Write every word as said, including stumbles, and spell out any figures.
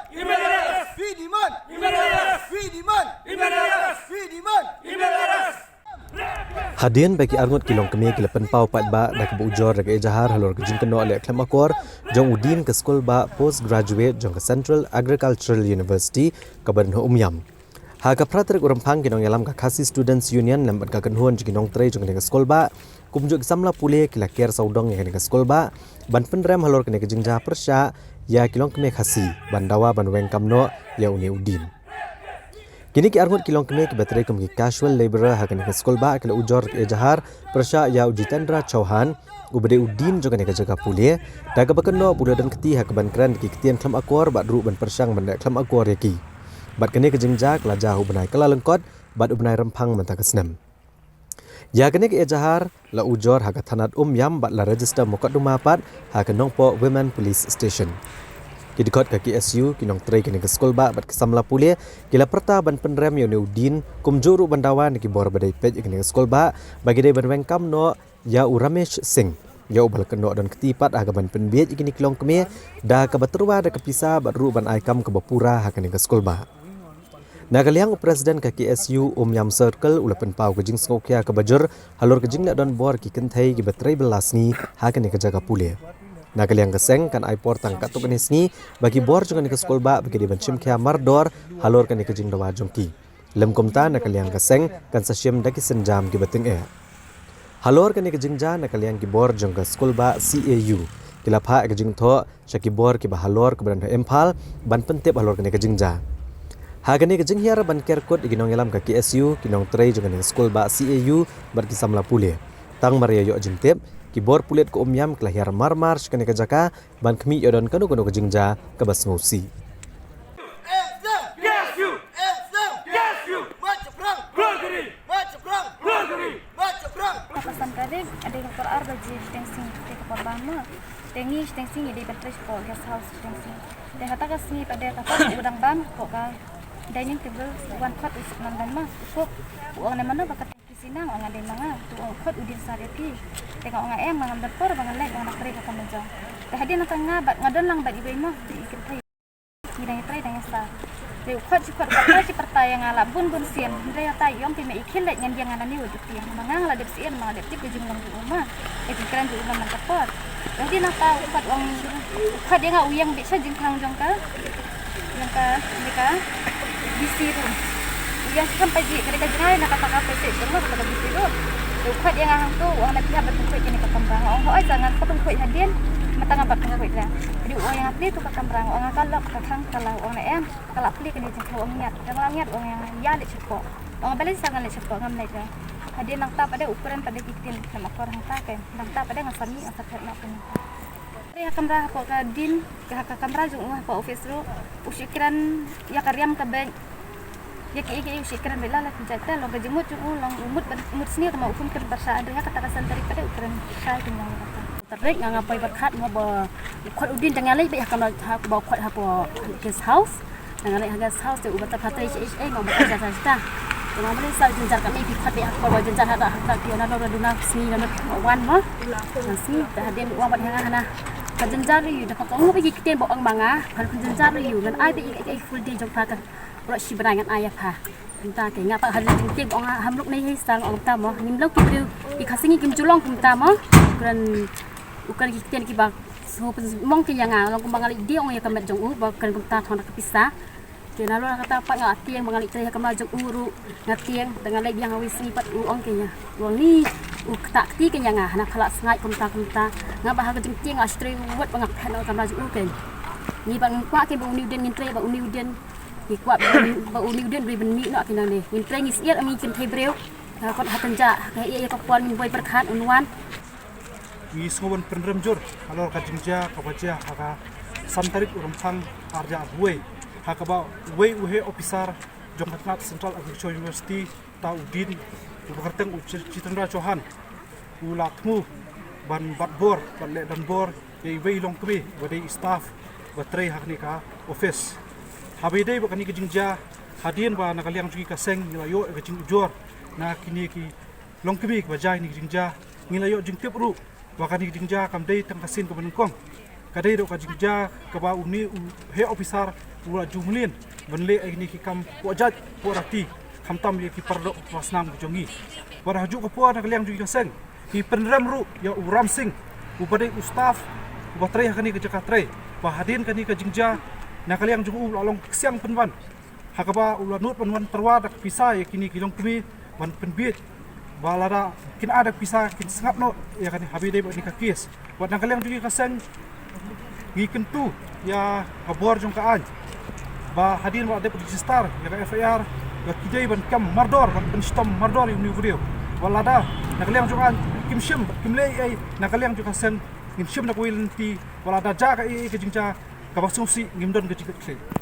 We demand! We demand! We demand! Hadien ba ki arngut ki longkmie ki la pynpaw paidbah da kaba ujor da ka ejahar halor ka jingkynnoh leh khlem akor jong u dean ka skulbah postgraduate jong ka Central Agricultural University kaba don ha Umiam. Ha ka phra tarik u Rymphang ki nongïalam ka Khasi Students Union lem bad ka kynhun jong ki nongtrei jong kane ka skulbah kumjuh ki samla pule ki la ker sawdong ïa kane ka skulbah ban pynrem halor kane ka jingjia pyrshah ïa ki longkmie Khasi ban dawa ban weng kam noh ïa une u dean. Kine ki arngut ki longkmie kiba trei kum ki casual labourer ha kane ka skulbah ki la ujor da ka ejahar pyrshah ïa u Jitendra Chauhan uba dei u dean jong kane ka jaka pule da kaba kynnoh ba u la don kti ha kaban kren da ki ktien khlem akor bad ruh ban pyrshang ban leh khlem akor ïa ki. Bad kane ka jingjia ka la jia ha u bnai Kyllalyngkot bad u bnai Rymphang mynta ka snem. Ïa kane ka ejahar la ujor ha ka thanat Umiam bad la register mukotduma pat ha ka Nongpoh Women Police Station. Ki dkhot ka K S U, ki nongtrei kane ka skulbah bad ki samla pule ki la pyrta ban pynrem ïa une u dean kumjuh ruh ban dawa na ki bor ba dei peit ïa kane ka skulbah ba ki dei ban weng kam noh ïa u Ramesh Singh ïa uba la kynnoh don kti pat ha kaban pynbieit ïa kine ki longkmie da kaba tyrwa da ka pisa bad ruh ban ai kam kaba pura ha kane ka skulbah. Na ka liang u President ka K S U Umiam Circle u la pynpaw ka jingsngewkhia kaba jur halor ka jingleh donbor ki kynthei kiba trei bylla sngi ha kane ka jaka pule. Na ka liang ka seng kan ai por tang katto katne sngi ba ki bor jong kane ka skulbah ba ki dei ban shim khia mardor halor kane ka jingdawa jong ki. Lym kumta na ka liang ka seng kan sa shim da ki sienjam kiba tyngeh. Halor kane ka jingjia na ka liang ki bor jong ka skulbah C A U ki la phah ka jingthoh sha ki bor kiba halor kiba don ha Imphal ban pyntip halor kane ka jingjia. Ha kane ka jinghiar ban ker kut ïa ki nongïalam ka K S U, ki nongtrei jong kane ka skulbah C A U bad ki samla pule. Tang mar ïa ïoh jingtip, ki bor pulit ka Umiam ki la hiar marmar sha kane ka jaka ban khmih ïoh don kano kano ka jingjia kaba sngewsih. Ka san tarik, ade ka por ar baje, sdang sngi te ka por bam ma. Te ngi sdang sngi ngi dei ban trei shapoh guest house sdang sngi. Te hata ka sngi pat de ka por u dang bam hapoh ka dining table, wan khot u suk nang ban ma. U kuk, u ong ne mano ba ka teng ki sinang, u ong nga dei ma nga. Te u ong khot u dien sar ïa phi. Te nga ong nga em, nga ngam don por ba ngan leit, nga dang trei ka kam jong. Te hadien nangta nga bad nga don lang bad iwei ma, i kynthei. Ngi dang ïatrei dang ïasah. Te u khot shi khot u pyrta shi pyrta ïa nga la bun bun sien. Hynrei ïa ta i ong te me i khie leit ngan ïeng nga nangne wat ïa phi. Ma nga nga la dep syier, ma nga la dep tip ka jinglong jong u ma, ka jingkren jong u ma man ka por. Te hadien nangta u khot u ong, u khot ïa nga u ïeng beit sha jingkhang jong ka, jong ka, jong ka D C room. U ïeng sha kham pajih, ka dei ka jngai na kata ka passage jong ka, kata ka D C room. Te u khot ïa nga hangto, u ong na phi hap ban pynkhuid kane ka kamra. Nga ong hooid sa ngan sa pynkhuid hadien, mynta nga pat pynkhuid la. Te u ong ïa nga plie to ka kamra, nga ong nga ka lock, ka khang ka la, u ong na em. Ka la plie kane jingkhang, u ong ngiat. Te nga la ngiat, u ong ïa nga ïa leit shapoh. U ong balei sa ngan leit shapoh, ngam leit la. Hadien nangta pat de u kren pat de ki ktien khlem akor hangta kein. Nangta pat de nga sa mih, nga sa phet noh kane. Trei ha kamra hapoh ka din, ha ka kamra jong u hapoh office ruh. U shu kren ïa ka riam ka beit. Ïa kiei kiei u shu kren beit la la ki jait te, long ka jingmut jong u, long u mut ban, mut sniew tang ma u kum kren pyrshah, hynrei ha kata ka san tarik pat de u kren shai kynmaw ïa kata. Tarik nga nga poi pyrkhat mo ba u khot u din te nga leit beit ha kamra ha ba u khot hapoh guest house. Te nga leit ha guest house te u ba ta phatei shaei shaei mo ba ta jata jata. Te nga balei sa jynjar kane phi khot beit ha ba jynjar ha ka ha ka phi na dor duna sngi na wan mo. Na sngi te hadien u ong bad ha nga hana. Ka jynjar ïa u da pha ka ong beit ki ktien ba ong ma nga. Pha ka jynjar ïa u ngan ai beit ïa ka full day jong pha ka. Baroh shi bnai ngan ai ïa pha. Mynta te nga pat ha jingtip ong ha mluk nei hei sa ong ta mo. Ngim long ki briew ki Khasi ngi kim ju long kumta mo. Kren u kren ki ktien kiba sngewpynmong ki ïa nga long kumba nga leit die ong ïa ka met jong u ba kren kumta thong da ka pisa. Te nalor kata pat nga tieng ba nga leit trei ha kamra jong u ruh nga tieng da nga leit biang ha wei sngi pat u ong ki ïa nga. U ong ni u kata kti ki ïa nga hana pha la sngaid kumta kumta. Nga ba ha ka jingtieng nga shu trei wut ba nga phet noh ha kamra jong u kein. Ngi ba ngin kwah kein ba uni u dien ngin trei ba uni u dien. Ngi kwah ba uni u dien briew ban mih noh ki nangne. Ngin trei ngi syier ngi kynthei briew. Ha ka, ha kynja ha ka ïa ka por ngin boi pyrkhat un wan. Ngi sngew ban pynrem jur halor ka jingjia kaba jia ha ka san tarik u Rymphang ar hajar arphew wei, ha kaba uwei u heh ophisar jong ka tnat Central Agricultural University, ta u Dean, uba kyrteng u Chi-, Chitendra Chauhan, u la thmu ban bat bor bad leh donbor ïa iwei i longkmie ba dei i staff ba trei ha kane ka office. Haba ïadei bad kane ka jingjia, hadien ba na ka liang jong ngi ka seng ngi la ïoh ïa ka jingujor na kine ki longkmie kiba jia ïa kane ka jingjia, ngi la ïoh jingtip ruh ba kane ka jingjia kam dei tang ka sien kaba nyngkong. Ka dei ruh ka jingjia kaba une u heh ophisar u la ju mlien ban leh ïa kine ki kam poh jait poh rati, khamtam ïa ki paralok ba snam ki jong ngi. Bad ha kajuh ka por na ka liang jong ngi ka seng ngi pynrem ruh ïa u Ramsing, uba dei u staff uba trei ha kane ka jaka trei, ba hadien kane ka jingjia na ka liang jong u la long ka ksiang pynban, ha kaba u la nud ban wan tyrwa da ka pisa ïa kine ki longkmie ban pynbiej, ba lada kin ai da ka pisa kin sngap noh ïa kane, haba ïadei bad kane ka kes. Bad na ka liang jong ngi ka seng ngi kyntu ïa ka bor jong ka aiñ ba hadien ba la dep register ïa ka F I R, ba ki dei ban kam mardor, ban pynshitom mardor ïa une u briew. Bad lada na ka liang jong ka aiñ kim shim, kim leh ei ei, na ka liang jong ka seng ngin shim da kawei lynti. Bad lada jia kaei kaei ka jingjia kaba sngewsih, ngim don ka jingkitkhlieh.